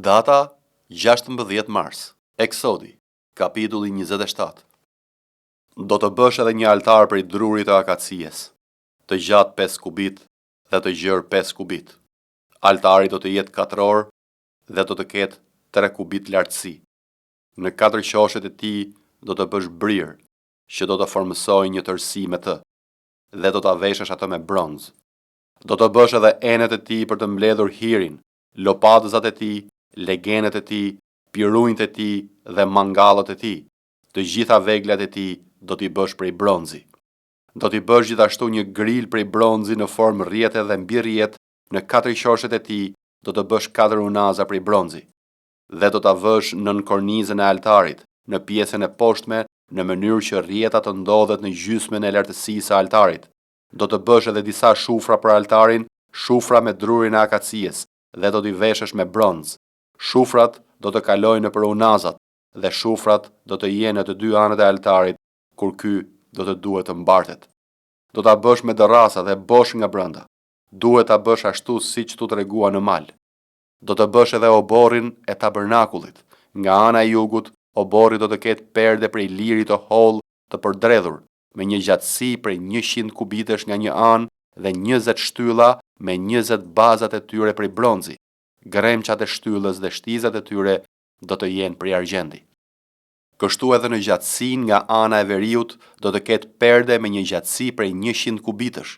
Data 16 mars. Eksodi, kapitulli 27. Do të bësh edhe një altar prej drurit të akacies, të gjatë 5 kubit dhe të gjerë 5 kubit. Altari do të jetë katror dhe do të ketë 3 kubit lartësi. Në katër qoshet e tij do të bësh brirë, që do të formësojnë një tërësi me të, dhe do ta veshësh atë me bronz. Do të bësh edhe enët e tij për të mbledhur hirin, lopatëzat e tij, legenët e tij, pirunjtë e tij dhe mangallët e tij. Të gjitha veglat e tij do t'i bësh prej bronzi. Do t'i bësh gjithashtu një grilë prej bronzi në formë rrjete dhe mbi rrjetë në katër qoshet e tij do të bësh katër unaza prej bronzi. Dhe do ta vësh nën kornizën e altarit, në pjesën e poshtme, në mënyrë që rrjeta të ndodhet në gjysmën e lartësisë së altarit. Do të bësh edhe disa shufra për altarin, shufra me drurin e akacies, dhe do t'i veshësh me bronz. Shufrat do të kalojnë nëpër unazat, dhe shufrat do të jenë në të dy anët e altarit, kur ky do të duhet të mbartet. Do ta bësh me dërrasa dhe bosh nga brenda. Duhet ta bësh ashtu siç t'u tregua në mal. Do të bësh edhe oborrin e tabernakullit. Nga ana e jugut, oborri do të ketë perde prej liri të hollë të përdredhur, me një gjatësi prej 100 kubitësh nga një anë dhe 20 shtylla me 20 bazat e tyre prej bronzi. Gremçat e shtyllës dhe shtizat e tyre do të jenë prej argjendi. Kështu edhe në gjatësinë nga ana e veriut do të ketë perde me një gjatësi prej 100 kubitësh,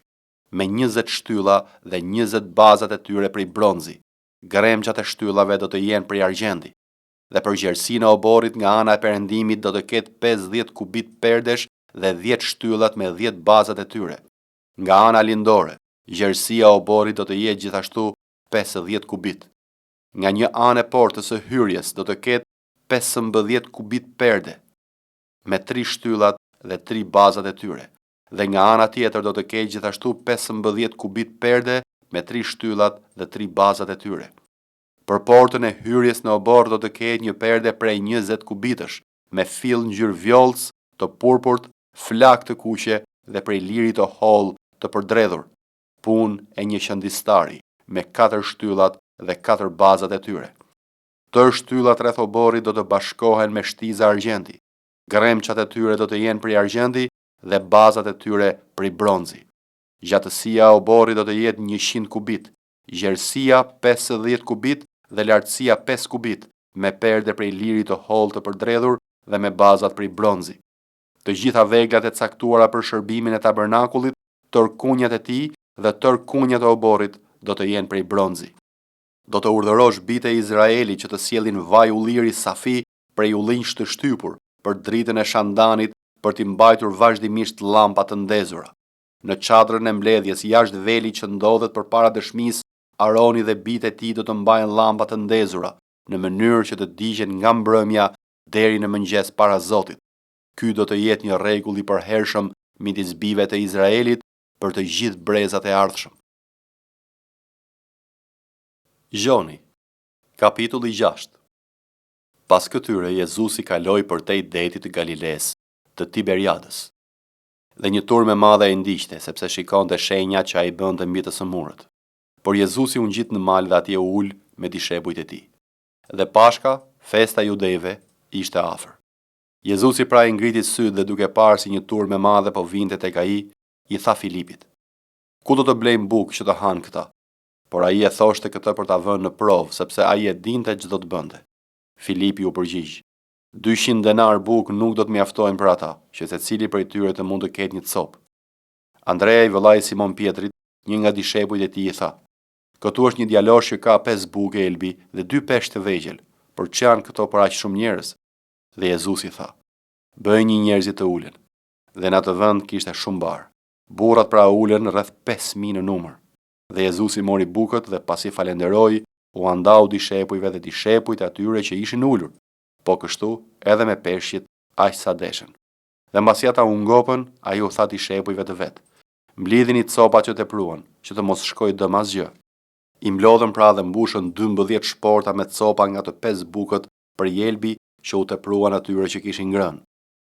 me 20 shtylla dhe 20 bazat e tyre prej bronzi. Gremçat e shtyllave do të jenë prej argjendi. Dhe për gjerësinë e oborrit nga ana e perëndimit do të ketë 50 kubit perdesh dhe 10 shtyllat me 10 bazat e tyre. Nga ana lindore, gjerësia e oborrit do të jetë gjithashtu 50 kubit. Nga një anë e portës së hyrjes do të ketë 15 kubit perde, me tri shtyllat dhe tri bazat e tyre. Dhe nga ana tjetër do të ketë gjithashtu 15 kubit perde me tri shtyllat dhe tri bazat e tyre. Për portën e hyrjes në oborr do të ketë një perde prej 20 kubitësh, me fill ngjyrë vjollcë, të purpurt, flak të kuqe dhe prej liri të hollë të përdredhur, punë e një qëndistari, me katër shtyllat dhe katër bazat e tyre. Tërë shtyllat rreth oborrit do të bashkohen me shtiza argjendi. Gremçat e tyre do të jenë prej argjendi dhe bazat e tyre prej bronzi. Gjatësia e oborrit do të jetë 100 kubit, gjerësia 50 kubit dhe lartësia 5 kubit, me perde prej liri të hollë të përdredhur dhe me bazat prej bronzi. Të gjitha veglat e caktuara për shërbimin e tabernakullit, tërë kunjat e tij dhe tërë kunjat e oborrit do të jenë prej bronzi. Do të urdhërosh bijtë e Izraelit që të sjellin vaj ulliri safi prej ullinjsh të shtypur për dritën e shandanit për t'i mbajtur vazhdimisht llampat të ndezura. Në çadrën e mbledhjes jashtë velit që ndodhet përpara dëshmisë, Aroni dhe bijtë e tij do të mbajnë llampa të ndezura, në mënyrë që të digjen nga mbrëmja deri në mëngjes para Zotit. Ky do të jetë një rregull i përhershëm midis bijve të Izraelit për të gjithë brezat e ardhshëm. Gjoni, kapitulli 6. Pas këtyre Jezusi kaloi përtej detit të Galilesë, të Tiberiadës. Dhe një turmë e madhe e ndiqte, sepse shikonte shenjat që ai bënte mbi të sëmurët. Por Jezusi u ngjit në mal dhe atje u ul me dishepujt e tij. Dhe Pashka, festa e judejve, ishte afër. Jezusi pra i ngriti sytë dhe duke parë si një turmë e madhe po vinte tek ai, i tha Filipit: Ku do të blejmë bukë që të hanë këta? Por ai e thoshte këtë për ta vënë në provë, sepse ai e dinte ç'do të bënte. Filipi u përgjigj: 200 denar bukë nuk do të mjaftojnë për ata, që secili prej tyre të mund të ketë një copë. Andrea i vëllai i Simon Pjetrit, një nga dishepujt e tij i tha: Këtu është një djalosh që ka pesë bukë elbi dhe dy peshq të vegjël, por ç'janë këto për aq shumë njerëz? Dhe Jezusi tha: Bëjini njerëzit të ulen. Dhe në atë vend kishte shumë bar. Burrat pra u ulën rreth 5000 në numër. Dhe Jezusi mori bukët dhe pasi falënderoi, ua ndau dishepujve dhe dishepujt e atyre që ishin ulur. Po kështu edhe me peshqit aq sa deshën. Dhe mbasi ata u ngopën, ai u tha dishepujve të vet: Mblidhini copat që tepruan, që të mos shkojë dëm asgjë. I mblodhën pra dhe mbushën 12 shporta me copa nga të pesë bukët prej elbi që u tepruan atyre që kishin ngrënë.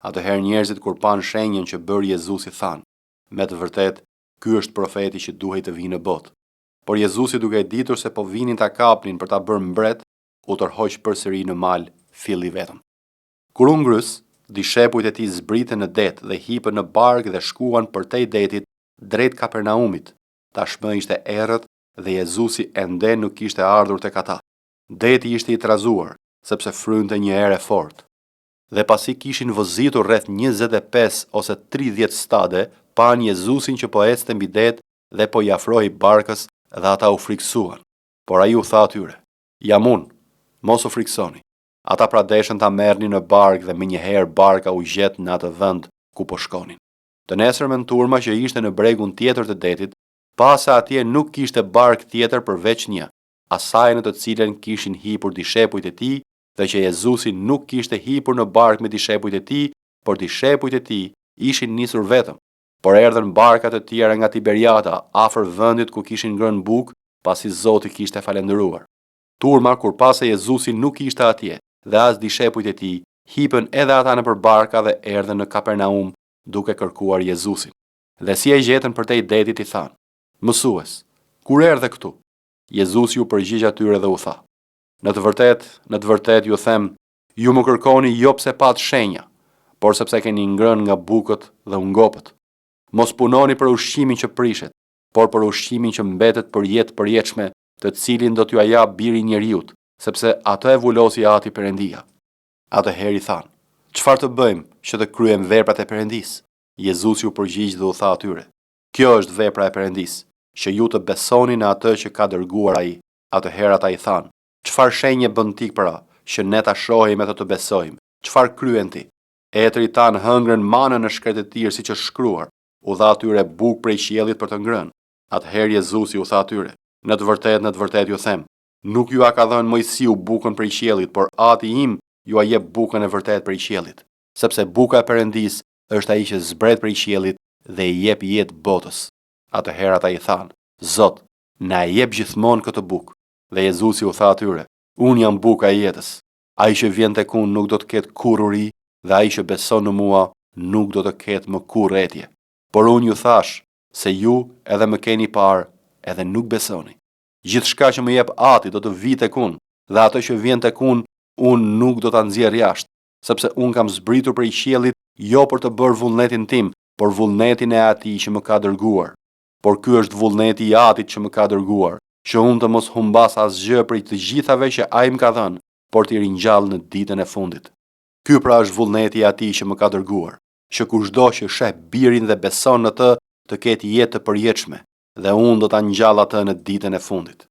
Atëherë njerëzit kur panë shenjën që bëri Jezusi thanë: Me të vërtetë, ky është profeti që duhej të vijë në botë. Por Jezusi duke e ditur se po vinin ta kapnin për ta bërë mbret, u tërhoq përsëri në mal fill i vetëm. Kur u ngrys, dishepujt e tij zbritën në det dhe hipën në barkë dhe shkuan përtej detit drejt Kapernaumit. Tashmë ishte errët dhe Jezusi ende nuk kishte ardhur tek ata. Deti ishte i trazuar, sepse frynte një erë e fortë. Dhe pasi kishin vozitur rreth 25 ose 30 stade, panë Jezusin që po ecte mbi det dhe po i afrohej barkës dhe ata u frikësuan. Por ai u tha atyre, Jam unë, mos u frikësoni. Ata pra deshën ta merrnin në barkë dhe menjëherë barka u gjet në atë vend ku po shkonin. Të nesërmen turma që ishte në bregun tjetër të detit, pa se atje nuk kishte barkë tjetër përveç një, asaj në të cilën kishin hipur dishepujt e tij dhe që Jezusi nuk kishte hipur në barkë me dishepujt e tij, por dishepujt e tij ishin nisur vetëm. Por erdhën barka të tjera nga Tiberiada, afër vendit ku kishin ngrënë bukë, pasi Zoti kishte falënderuar. Turma, kur pa se Jezusi nuk ishte atje dhe as dishepujt e tij, hipën edhe ata nëpër barka dhe erdhën në Kapernaum duke kërkuar Jezusin. Dhe si e gjetën përtej detit i thanë, Mësues, kur erdhe këtu? Jezusi iu përgjigj atyre dhe u tha, Në të vërtetë, në të vërtetë ju them, ju më kërkoni jo pse patë shenja, por sepse keni ngrënë nga bukët dhe u ngopët. Mos punoni për ushqimin që prishet, por për ushqimin që mbetet për jetë të përjetshme, të cilin do t'jua japë Biri i njeriut, sepse atë e vulosi Ati Perëndia. Atëherë i thanë, Çfarë të bëjmë që të kryejmë veprat e Perëndisë? Jezusi u përgjigj dhe u tha atyre, Kjo është vepra e Perëndisë, që ju të besoni në atë që ka dërguar Ai. Atëherë ata i thanë, Çfarë shenje bën ti pra, që ne ta shohim e të të besojmë? Çfarë kryen ti? Etërit tanë hëngrën manën në shkretëtirë, siç është shkruar, U dha atyre bukë prej qiellit për të ngrënë. Atëherë Jezusi u tha atyre, Në të vërtetë, në të vërtetë ju them, nuk jua ka dhënë Moisiu bukën prej qiellit, por Ati im jua jep bukën e vërtetë prej qiellit. Sepse buka e Perëndisë është ai që zbret prej qiellit dhe i jep jetë botës. Atëherë ata i thanë, Zot, na e jep gjithmonë këtë bukë. Dhe Jezusi u tha atyre, Unë jam buka e jetës. Ai që vjen tek unë nuk do të ketë kurrë uri dhe ai që beson në mua nuk do të ketë më kurrë etje. Por unë ju thashë se ju edhe më keni parë edhe nuk besoni. Gjithçka që më jep Ati do të vijë tek unë dhe atë që vjen tek unë, unë nuk do ta nxjerr jashtë, sepse unë kam zbritur prej qiellit jo për të bërë vullnetin tim, por vullnetin e atij që më ka dërguar. Por ky është vullneti i Atit që më ka dërguar, që unë të mos humbas asgjë prej të gjithave që ai më ka dhënë, por t'i ringjall në ditën e fundit. Ky pra është vullneti i atij që më ka dërguar, që kushdo që sheh Birin dhe beson në të, të ketë jetë të përjetshme, dhe unë do ta ngjall atë në ditën e fundit.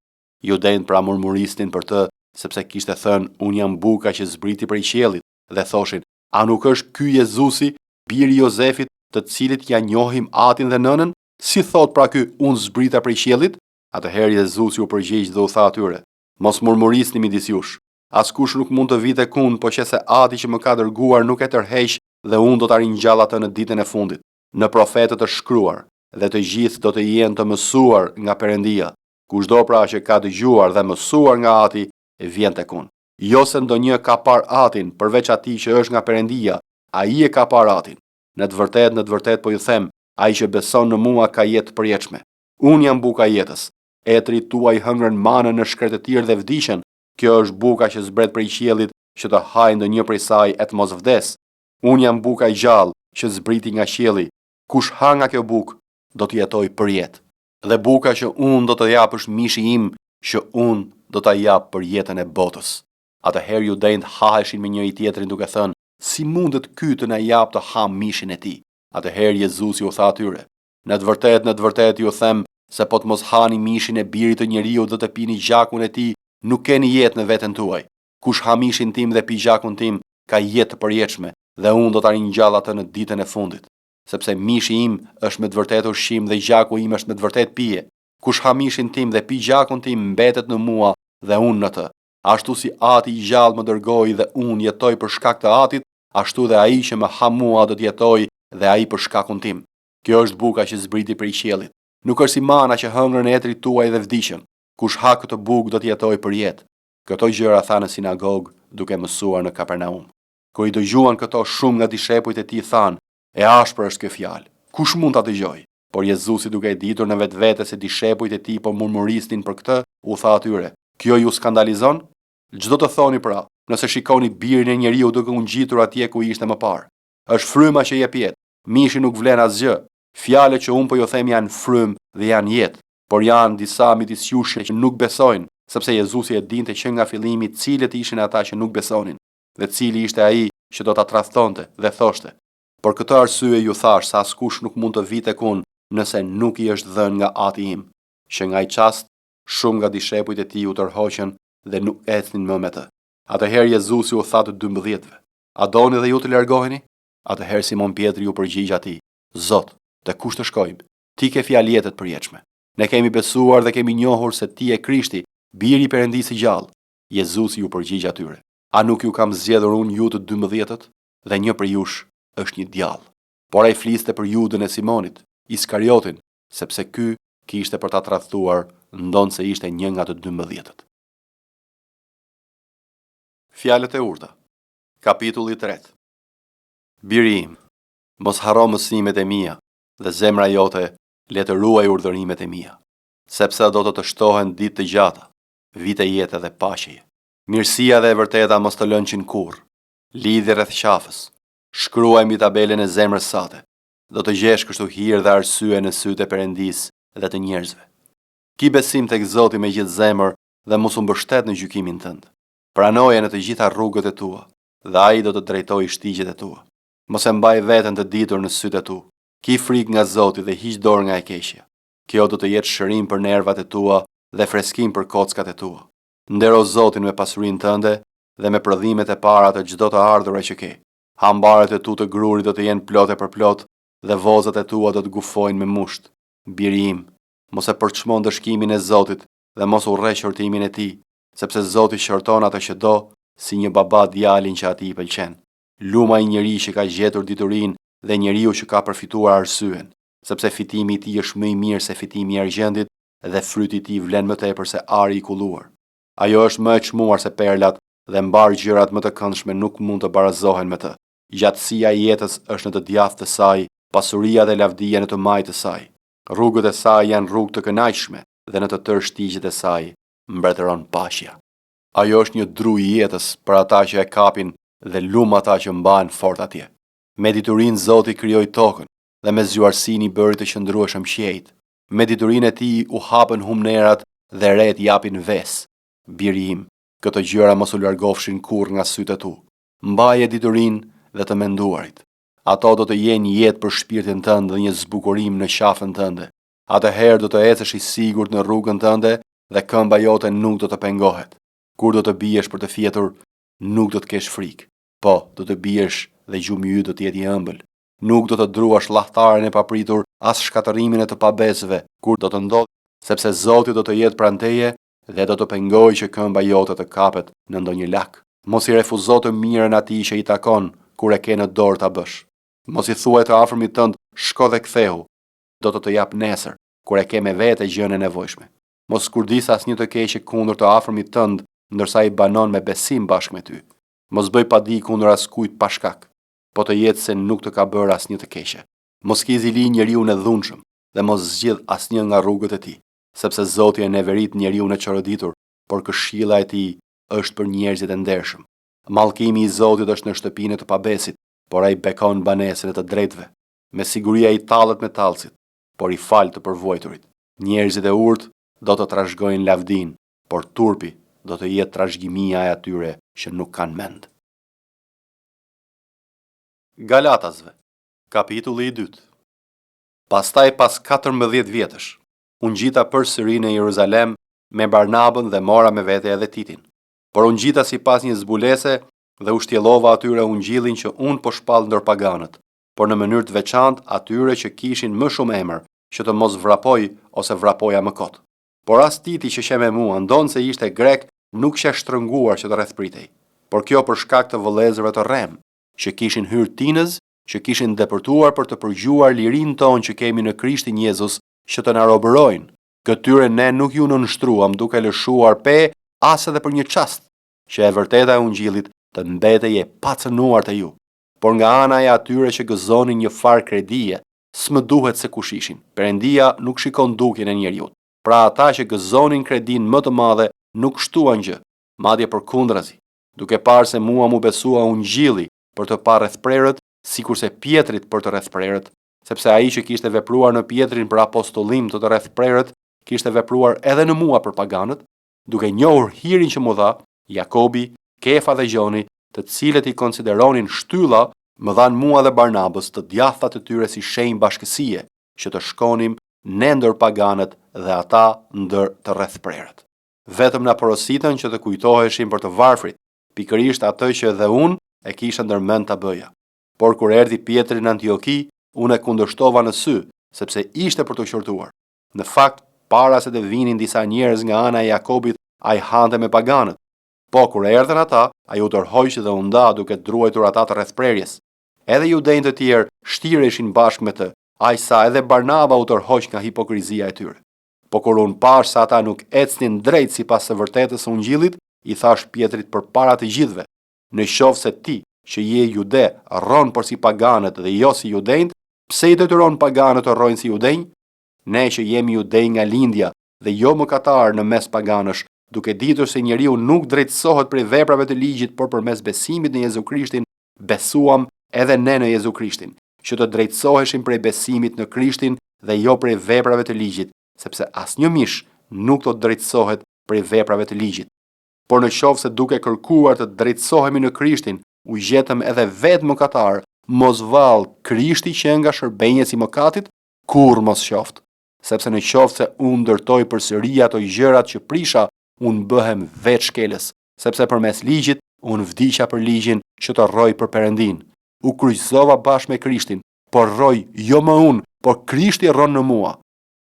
Judenjtë pra murmurisnin për të, sepse kishte thënë, unë jam buka që zbriti prej qiellit, dhe thoshin, a nuk është ky Jezusi, biri i Jozefit, të cilit ia njohim atin dhe nënën? Si thotë pra ky, unë zbrita prej qiellit? Atëherë Jezusi u përgjigj dhe u tha atyre, Mos murmurisni midis jush. Askush nuk mund të vijë tek unë, po qe se Ati që më ka dërguar nuk e tërheq dhe unë do ta ringjall atë në ditën e fundit. Në profetët është shkruar, dhe të gjithë do të jenë të mësuar nga Perëndia. Kushdo pra që ka dëgjuar dhe mësuar nga Ati, vjen tek unë. Jo se ndonjë ka parë Atin, përveç atij që është nga Perëndia, ai e ka parë Atin. Në të vërtetë, në të vërtetë po ju them, ai që beson në mua ka jetë të përjetshme. Unë jam buka e jetës. Etërit tuaj hëngrën manën në shkretëtirë dhe vdiqën. Kjo është buka që zbret prej qiellit, që të hajë ndonjë prej saj e të mos vdesë. Unë jam buka e gjallë, që zbriti nga qielli. Kush ha nga kjo bukë, do të jetojë përjetë. Dhe buka që unë do të jap është mishi im, që unë do ta jap për jetën e botës. Atëherë judenjtë haheshin me njëri-tjetrin duke thënë, Si mundet ky të na japë të hamë mishin e tij? Atëherë Jezusi u tha atyre, Në të vërtetë, në të vërtetë ju them se po të mos hani mishin e birit të njeriut dhe të pini gjakun e tij, nuk keni jetë në veten tuaj. Kush ha mishin tim dhe pi gjakun tim, ka jetë të përjetshme dhe unë do ta ringjall atë në ditën e fundit. Sepse mishi im është me të vërtetë ushqim dhe gjaku im është me të vërtetë pije. Kush ha mishin tim dhe pi gjakun tim mbetet në mua dhe unë në të. Ashtu si Ati i gjallë më dërgoi dhe unë jetoj për shkak të Atit, ashtu dhe ai që më ha mua do të jetojë dhe ai për shkakun tim. Kjo është buka që zbriti prej qiellit. Nuk është si mana që hëngrën etërit tuaj dhe vdiqën. Kush ha këtë bukë do të jetojë përjetë. Këto gjëra tha në sinagogë, duke mësuar në Kapernaum. Kur i dëgjuan këto, shumë nga dishepujt e tij thanë, E ashpër është kjo fjalë. Kush mund ta dëgjojë? Por Jezusi duke e ditur në vetvete se dishepujt e tij po murmurisnin për këtë, u tha atyre, Kjo ju skandalizon? Ç'do të thoni pra, nëse shikoni Birin e njeriut duke u ngjitur atje ku ishte më parë? Është fryma që jep jetë, mishi nuk vlen asgjë. Fjalët që unë po ju them janë frymë dhe janë jetë, por janë disa midis jush që nuk besojnë, sepse Jezusi e dinte që nga fillimi cilët ishin ata që nuk besonin dhe cili ishte ai që do ta tradhtonte dhe thoshte, Për këtë arsye ju thashë se askush nuk mund të vijë tek unë nëse nuk i është dhënë nga Ati im. Që nga ai çast, shumë nga dishepujt e tij u tërhoqën dhe nuk ecnin më me të. Atëherë Jezusi u tha të dymbëdhjetëve, A doni dhe ju të largoheni? Atëherë Simon Pjetri iu përgjigj atij, Zot, te kush të shkojmë? Ti ke fjalë jete të përjetshme. Ne kemi besuar dhe kemi njohur se ti je Krishti, Biri i Perëndisë së gjallë. Jezusi iu përgjigj atyre, A nuk ju kam zgjedhur unë ju të dymbëdhjetët? Dhe një prej jush është një djall. Por ai fliste për Judën e Simonit, Iskariotin, sepse ky kishte për ta tradhtuar, ndonëse ishte një nga të dymbëdhjetët. Fjalët e urta. Kapitulli i tretë. Biri im, mos harro mësimet e mia dhe zemra jote le të ruajë urdhërimet e mia, sepse do të të shtohen ditë të gjata, vite jete dhe paqeje. Mirësia dhe e vërteta mos të lënçin kurrë. Lidhi rreth qafës. Shkruaj mbi tabelën e zemrës sate. Do të gjesh kështu hir dhe arsye në sytë e Perëndisë dhe të njerëzve. Ki besim tek Zoti me gjithë zemër dhe mos u mbështet në gjykimin tënd. Pranoje në të gjitha rrugët e tua, dhe ai do të drejtojë shtigjet e tua. Mos e mbaj veten të ditur në sytë e tu. Ki frikë nga Zoti dhe hiq dorë nga e keqja. Kjo do të jetë shërim për nervat e tua dhe freskim për kockat e tua. Ndero Zotin me pasurinë tënde dhe me prodhimet e para të çdo të ardhure që ke. Hambarët e tu të grurit do të jenë plot e përplot dhe vozat e tua do të gufojnë me musht. Biri im, mos e përçmo ndëshkimin e Zotit dhe mos urre qortimin e tij, sepse Zoti qorton atë që do, si një baba djalin që atij i pëlqen. Lum ai njeri që ka gjetur diturinë dhe njeriu që ka përfituar arsyen, sepse fitimi i tij është më i mirë se fitimi i argjendit dhe fryti i tij vlen më tepër se ari i kulluar. Ajo është më e çmuar se perlat dhe mbarë gjërat më të këndshme nuk mund të barazohen me të. Gjatësia e jetës është në të djathtë të saj, pasuria dhe lavdia në të majtë të saj. Rrugët e saj janë rrugë të kënaqshme dhe në të tërë shtigjet e saj mbretëron paqja. Ajo është një dru i jetës për ata që e kapin dhe lum ata që mbahen fort atje. Me diturinë Zoti krijoi tokën dhe me zgjuarsinë i bëri të qëndrueshëm qiejt. Me diturinë e tij u hapën humnerat dhe retë japin vesë. Biri im, këto gjëra mos u largofshin kurrë nga sytë e tu. Mbaje diturinë dhe të menduarit. Ato do të jenë jetë për shpirtin tënd dhe një zbukurim në qafën tënde. Atëherë do të ecësh i sigurt në rrugën tënde dhe këmba jote nuk do të pengohet. Kur do të biesh për të fjetur, nuk do të kesh frikë. Po, do të biesh dhe gjumi yt do të jetë i ëmbël. Nuk do të druash llahtaren e papritur, as shkatërrimin e të pabesëve, kur do të ndodhë, sepse Zoti do të jetë pranë teje dhe do të pengojë që këmba jote të kapet në ndonjë lak. Mos i refuzo të mirën atij që i takon kur e ke në dorë ta bësh. Mos i thuaj të afërmit tënd, shko dhe kthehu, do të të jap nesër, kur e ke me vete gjënë e nevojshme. Mos kurdis asnjë të keqe kundër të afërmit tënd, ndërsa ai banon me besim bashkë me ty. Mos bëj padi kundër askujt pa shkak, po të jetë se nuk të ka bërë asnjë të keqe. Mos ki zili njeriun e dhunshëm dhe mos zgjidh asnjë nga rrugët e tij, sepse Zoti e neverit njeriun e çoroditur, por këshilla e tij është për njerëzit e ndershëm. Mallkimi i Zotit është në shtëpinë e të pabesit, por ai bekon banesën e të drejtëve. Me siguri ai tallet me tallësit, por i fal të përvuajturit. Njerëzit e urtë do të trashëgojnë lavdinë, por turpi do të jetë trashëgimia e atyre që nuk kanë mend. Galatasve, kapitulli i dytë. Pastaj pas 14 vjetësh, u ngjita përsëri në Jeruzalem me Barnabën dhe mora me vete edhe Titin. Por u ngjita sipas një zbulese dhe u shtjellova atyre ungjillin që unë po shpall ndër paganët, por në mënyrë të veçantë atyre që kishin më shumë emër, që të mos vrapoj ose vrapoja më kot. Por as Titi që qe me mua, ndonëse ishte grek, nuk qe shtrënguar që të rrethpritej. Por kjo për shkak të vëllezërve të rremë, që kishin hyrë tinëz, që kishin depërtuar për të përgjuar lirinë tonë që kemi në Krishtin Jezus, që të na robërojnë. Këtyre ne nuk iu nënshtruam duke lëshuar pe as edhe për një çast, që e vërteta e Ungjillit të mbetej e pacënuar te ju. Por nga ana e atyre që gëzonin një farë kredie, s'më duhet se kush ishin. Perëndia nuk shikon dukjen e njeriut. Pra ata që gëzonin kredinë më të madhe nuk shtuan gjë. Madje përkundrazi, duke parë se mua m'u besua ungjilli për të parrethprerët, sikurse Pjetrit për të rrethprerët, sepse ai që kishte vepruar në Pjetrin për apostullim të të rrethprerët, kishte vepruar edhe në mua për paganët, duke njohur hirin që m'u dha, Jakobi, Kefa dhe Gjoni, të cilët i konsideronin shtylla, më dhanë mua dhe Barnabës të djathtat e tyre si shenjë bashkësie, që të shkonim ne ndër paganët dhe ata ndër të rrethprerët. Vetëm na porositën që të kujtoheshim për të varfrit, pikërisht atë që edhe unë e kisha ndër mend ta bëja. Por kur erdhi Pjetri në Antioki, unë e kundërshtova në sy, sepse ishte për t'u qortuar. Në fakt, para se të vinin disa njerëz nga ana e Jakobit, ai hante me paganët. Po, kur erdhën ata, ai u tërhoq dhe u nda duke druajtur ata të rrethprerjes. Edhe judenj të tjerë shtireshin bashkë me të, aq sa edhe Barnaba u tërhoq nga hipokrizia e tyre. Po kur unë pashë se ata nuk ecnin drejt sipas së vërtetës së Ungjillit, i thashë Pjetrit përpara të gjithëve, Në qoftë se ti, që je jude, rron porsi paganët dhe jo si judenjtë, pse i detyron paganët të rrojnë si judenj? Ne që jemi judenj nga lindja dhe jo mëkatarë në mes paganësh, duke ditur se njeriu nuk drejtësohet prej veprave të ligjit, por përmes besimit në Jezu Krishtin, besuam edhe ne në Jezu Krishtin, që të drejtësoheshim prej besimit në Krishtin dhe jo prej veprave të ligjit, sepse asnjë mish nuk do të drejtësohet prej veprave të ligjit. Por në qoftë se duke kërkuar të drejtësohemi në Krishtin, u gjetëm edhe vetë mëkatarë, mos vallë Krishti qenka shërbenjës i mëkatit? Kurrë mos qoftë! Sepse në qoftë se unë ndërtoj përsëri ato gjërat që prisha, unë bëhem vetë shkelës, sepse përmes ligjit unë vdiqa për ligjin që të rroj për Perëndinë. U kryqëzova bashkë me Krishtin, por rroj jo më unë, por Krishti rron në mua.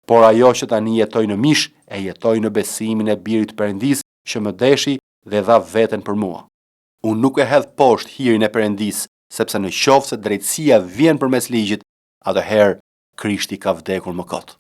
Por ajo që tani jetoj në mish, e jetoj në besimin e Birit të Perëndisë që më deshi dhe dha veten për mua. Unë nuk e hedh poshtë hirin e Perëndisë, sepse në qoftë se drejtësia vjen përmes ligjit, atëherë Krishti ka vdekur më kot.